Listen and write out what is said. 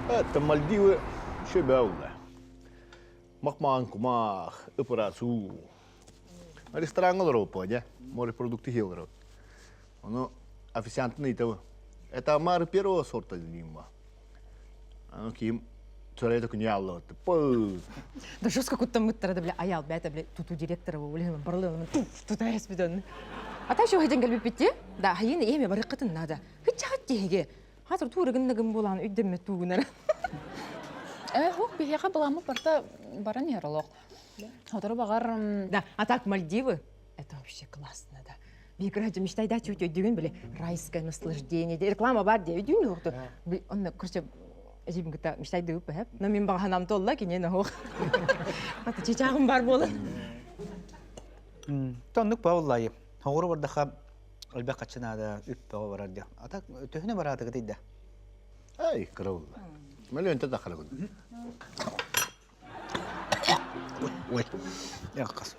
Это Мальдивы шебелла. Махмаан кумах, ыпырасу. Рестораҥҥа олоробут дьэ, морепродукты хи олоробут. Ону официантын ыйытабын. Это омары первого сорта диим Аны киим Сөрөйдө күнү аллыбыт. Пыл. Да жестко куттаммыттара да бля аял бээтэ бля туту директора улиһын барлыгын туф тута эспитен. А та еще хаден кэлбиппитти. Да хайын эме барыккытын надо. Хычча хаттиһиге. Хатыр туурыгын нагын буолан өйдөммөт туугунар. Э, хук биһиэхэ былааммыт барта баран иһэр олох. Сотору баҕар Да, а так Мальдивы это вообще классно, да. Биир мечтай чуть өйдүүгүн били райское наслаждение реклама бар дии өйдүүн уохту. Онно короче эжим кыта мечтайдыып бэһэп. Но мин баҕаһанам толла кине нохох. Ата чычаагым бар буолан. Тоннук павлайы. Хоҕуру бардаха элбэх хаччынаада үп бөҕө барар дия. Ата төһөнө бараатыгыт ыйда? Ай, кыра булла. Мөлүөнтэ тахарабын. Ой, ой. Яккас.